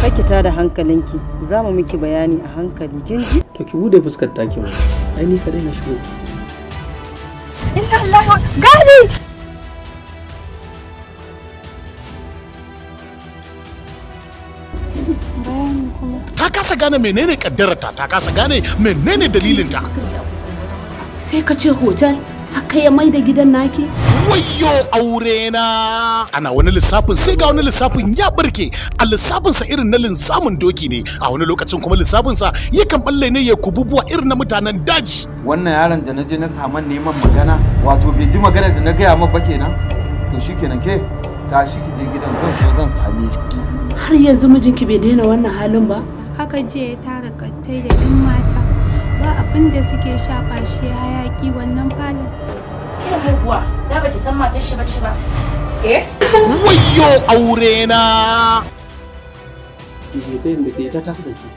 Kake ta da hankalinki, za mu miki bayani a hankali, kin ji? To, ki bude fuskar taki mana. Ai ni kadai na shigo. Inna lillahi wa gali. Ta kasa gane menene kaddararta, ta kasa gane menene dalilinta. Sai ka ce hotel haka ya mai da gidan naki. Wayyo aure na! Ana wani lissafin sai ga wani lissafin ya barke. A lissafinsa irin na linzamin doki ne, a wani lokacin kuma lissafinsa yakan balle ne ya kububuwa irin na mutanen daji. Wannan yaron da na je na saman neman magana, wato bai ji magana da na gaya ma ba kenan. To shikenan, ke tashi ki je gidan, zan zo zan same shi. Har yanzu mijinki bai daina wannan halin ba? Haka jiya ya tara kattai da 'yan mata, ba abin da suke shafa shi hayaki wannan falon. Ke muguwa, da baki san matar shi bace ba? Wayyo aure na! Ke ta yin da ke ta tasu da ke.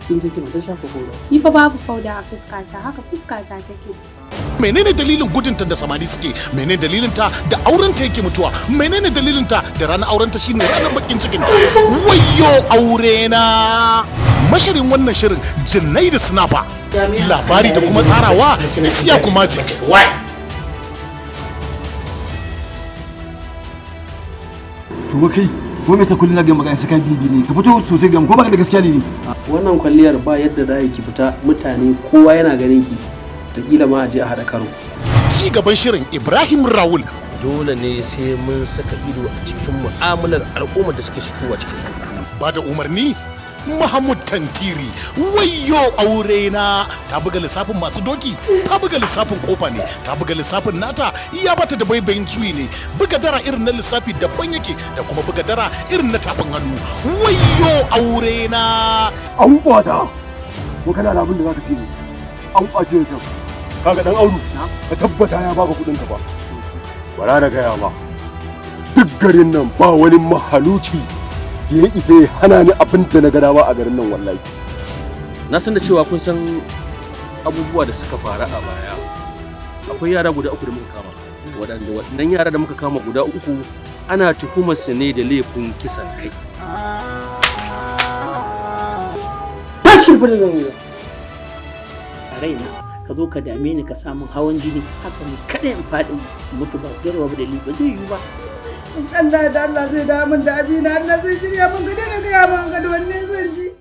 Kin je kina ta shafa hoda. Ni fa babu fauda a fuskata, haka fuskata take. Menene dalilin gudunta da samari suke? Menene dalilinta da aurenta yake mutuwa? Menene dalilinta da ranar aurenta shine ranar bakin cikinta? Wayyo aure na! Mashirin wannan shirin Jinnai da Sinafa, labari da kuma tsarawa Isiyaku Magic. Why? To kai ko me yasa kullun zaka magana sai ka bibi ne? Ka fito sosai ga ko baka da gaskiya ne? Wannan kwalliyar ba yadda za ki fita mutane kowa yana ganin ki. Wataƙila ma a je a haɗa karo. Ci gaban shirin, Ibrahim Rawul. Dole ne sai mun saka ido a cikin mu'amalar al'ummar da suke shigowa cikin. Ba da umarni Mahmud Tantiri. Wayyo aure na ta buga lissafin masu doki, ta buga lissafin kofa ne, ta buga lissafin nata ya bata da baibayin cuyi ne. Buga dara irin na lissafi daban yake da kuma buga dara irin na tafin hannu. Wayyo aure na! An kwata ko kana da abin da zaka ce ne? An kwace ka. Kaga dan Audu, ka tabbata ya baka kudin ka ba. Bara na gaya ma, duk garin nan ba wani mahaluki da ya isa ya hana ni abin da na ga dama a garin nan, wallahi. Na san da cewa kun san abubuwa da suka faru a baya. Akwai yara guda uku da muka kama, waɗanda waɗannan yara da muka kama guda uku ana tuhumar su ne da laifin kisan kai. Tashi ki fita daga gidan. A raina ka zo ka dame ni, ka samun hawan jini haka ne kada in faɗi mutu ba garwa ba dalili, ba zai yiwu ba. Allah da Allah zai da min da abina, Allah zai shirya min, ka daina gaya min ga wanne zan ji.